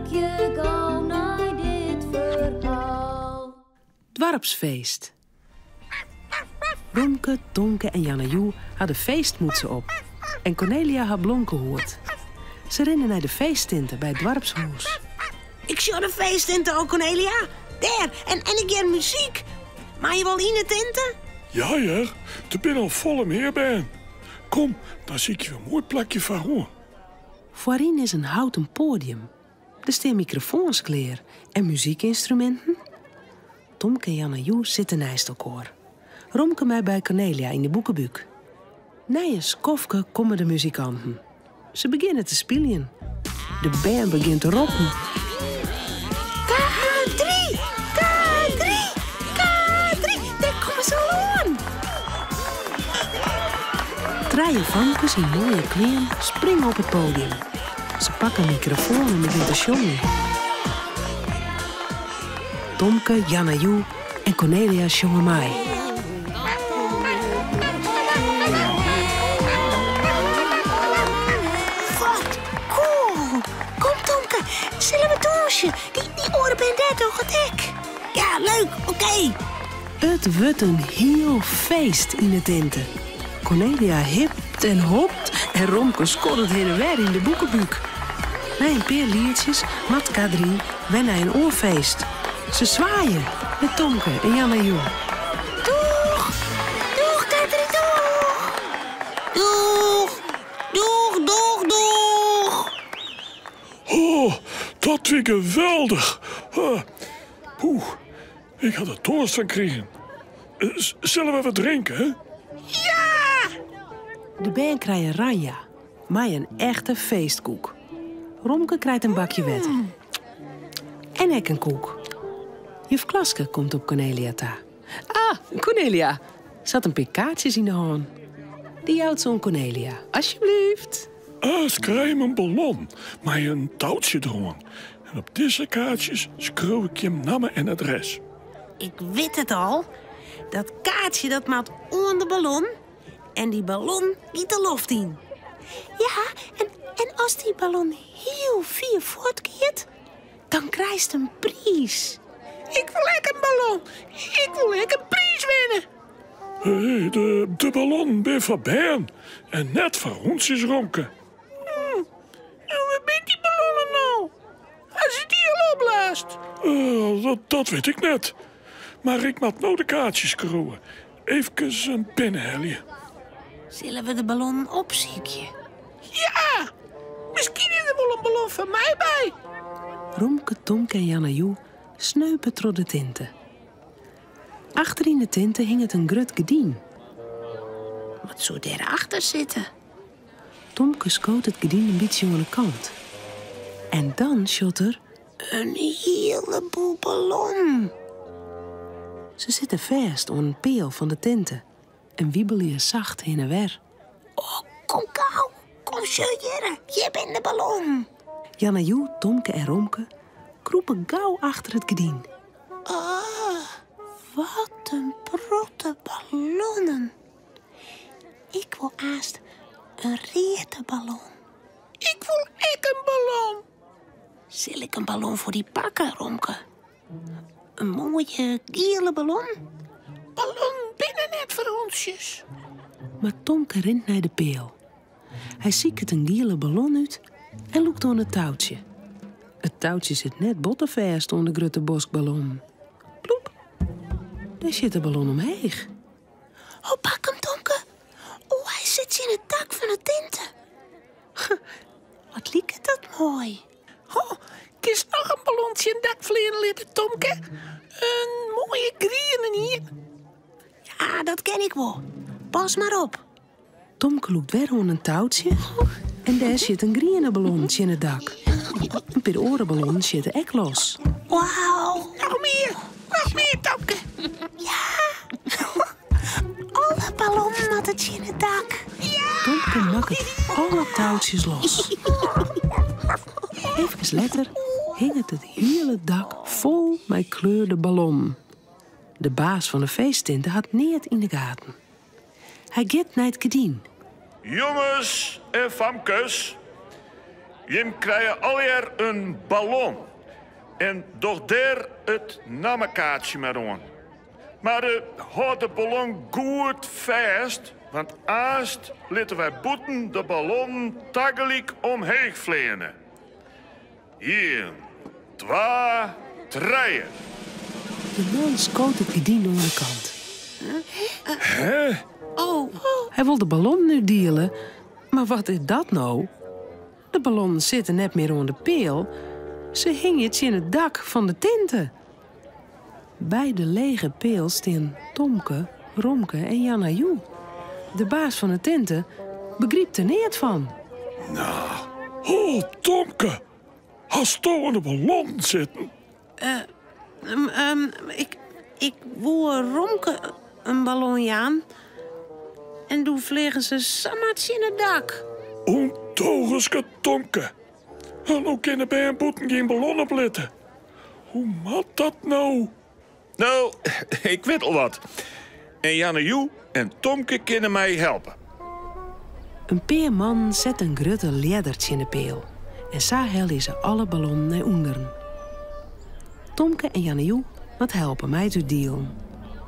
Harkje gau nei dit ferhaal. Doarpsfeest. Romke, Tomke en Janna Joe ha de feestmûtse op en Kornelia har blomkehoed. Se rinne nei de feesttinte by it doarpshûs. Ik sjoch de feesttinte al, Kornelia. Dêr, en, en ik hear muzyk. Meie je wol yn 'e tinte? Ja hear, der binne al folle mear bern. Kom, dan sykje we in moai plakje foar oan. Foaryn is in houten poadium. Der stean mikrofoans klear en muzykynstruminten. Tomke en Janna Joe sitte neist elkoar. Romke mei by Kornelia yn de boekebúk. Nei in skoftke komme de muzikanten. Se begjinne te spyljen. De bern begjint te roppen. K3! K3! K3! Dêr komme se al oan! Trije famkes yn moaie klean springe op it podium. Se pakke in mikrofoan en begjint te sjongen. Tomke, Janna Joe en Kornelia sjonge mei. Wat cool! Kom Tomke, sille we dûnsje? Dy, dy oare bern dêr dogge it ek. Ja, leuk, oké. It wurdt in hiel feest yn 'e tinte. Kornelia hipt en hopt en Romke skoddet hinne en wer yn de boekebúk. Nei in pear lietsjes moat K3 wer nei in oar feest. Se swaaie nei Tomke en Janna Joe. Doeg! Doeg, K3, doeg! Doeg! Doeg, doeg, doeg! Oh, dat wie geweldich! Poeh, ik ha der toarst fan krigen. Sille we wat drinke? Ja! De bern krije ranja mei in echte feestkoek. Romke krijt in bakje wetter. En ek in koek. Juf Klaske komt op Kornelia ta. Ah, Kornelia! Se hat in pear kaartsjes yn de hân. Dy jout se oan Kornelia. Alsjeblieft. Elts krije in ballon mei in toutsje deroan. En op dizze kaartsjes skriuw ik jim namme en adres. Ik wit it al. Dat kaartsje dat moat oan de ballon en dy ballon giet de loft yn. Ja, en, en as dy ballon hiel fier fuortgiet, dan krijst in priis. Ik wol ek in ballon. Ik wol ek in priis winne. Hey, de, de ballonnen binne foar bern en net foar hûntsjes, Romke. En wêr binne dy ballonnen no? Ha se dy al opblaasd? Uh, dat, dat wit ik net. Mar ik moat no de kaartsjes skriuwe. Efkes in pinne helje. Sille we de ballonnen opsykje? Ja! Miskien is der wol in ballon foar my by. Romke, Tomke en Janna Joe sneupe troch de tinte. Achter yn de tinte hinget in grut gerdyn. Wat soe dêrachter sitte? Tomke skoot it gerdyn in bytsje oan 'e kant. En dan sjocht er In hieleboel ballonnen. Se sitte fêst oan in peal fan de tinte en wiebelje sacht hinne en wer. Oh, kom gau. Kom sjoch hjirre. Hjir binne de ballonnen. Janna Joe, Tomke en Romke krûpe gau achter it gerdyn. Oh, wat in protte ballonnen. Ik wol aanst in reade ballon. Ik wol ek in ballon. Sil ik in ballon foar dy pakke, Romke? In moaie giele ballon? Ballonnen binne net foar hûntsjes. Mar Tomke rint nei de peal. Hy siket in giele ballon út en lûkt oan it toutsje. It toutsje sit net botte fêst oan de grutte bosk ballonnen. Ploep! Dêr sjit de ballon omheech. Oh, pak him, Tomke. Oh, hy sit tsjin it dak fan 'e tinte. Wat liket dat moai. Oh, kinst noch in ballon tsjin it dak fleane litte, Tomke? In moaie grienen ien. Ja, dat kin ik wol. Pas mar op. Tomke lûkt wer oan in toutsje en dêr sjit in griene ballon tsjin it dak. In pear oare ballonnen sjitte ek los. Wauw! Noch mear, noch mear, Tomke. Ja! Alle ballonnen moatte tsjin it dak. Tomke makket alle toutsjes los. Efkes letter hinget it hiele dak fol mei kleurde ballonnen. De baas fan de feesttinte hat neat yn de gaten. Hy giet nei it gerdyn. Jonges en famkes, Jim krije allegear in ballon en doch dêr it nammekaartsje mar oan. Mar hâld de ballon goed fêst, want aanst litte wy bûten de ballonnen tagelyk omheech fleane. Ien, twa, trije. De man skoot it gerdyn oan de kant. Hè? Oh. Hy wol de ballonnen útdiele, mar wat is dat no? De ballonnen sitte net mear oan de peal, se hingje tsjin it dak fan de tinte. By de lege peal stean Tomke, Romke en Janna Joe. De baas fan 'e tinte begrypt der neat fan. No, oh Tomke, hasto oan de ballonnen sitten? Ik, ik woe Romke in ballon jaan en doe fleagen se samar tsjin it dak. Undogenske Tomke, no kinne bern bûten gjin ballon oplitte. Hoe moat dat no? No, ik wit al wat. En Janne Joe en Tomke kinne my helpe. In pear mannen sette in grutte ljedder tsjin de peal en sa helje se alle ballonnen nei ûnderen. Tomke en Janne Joe moat helpe mei it útdielen.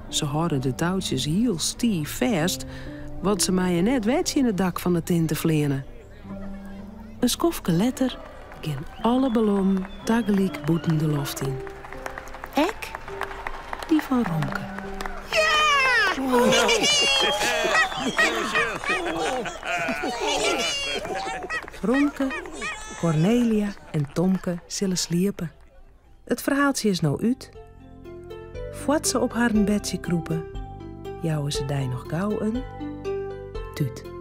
Se hâlde de toutsjes hiel stiif fêst, want se meie net wer tsjin it dak fan de tinte fleane. In skoftke letter gean alle ballonnen tagelyk bûten de loft yn. Ek dy fan Romke. Romke, Kornelia en Tomke sille sliepe. It ferhaaltsje is no út. Foar't se op harren bedsje krûpe, jouwe se dy noch gau in tút.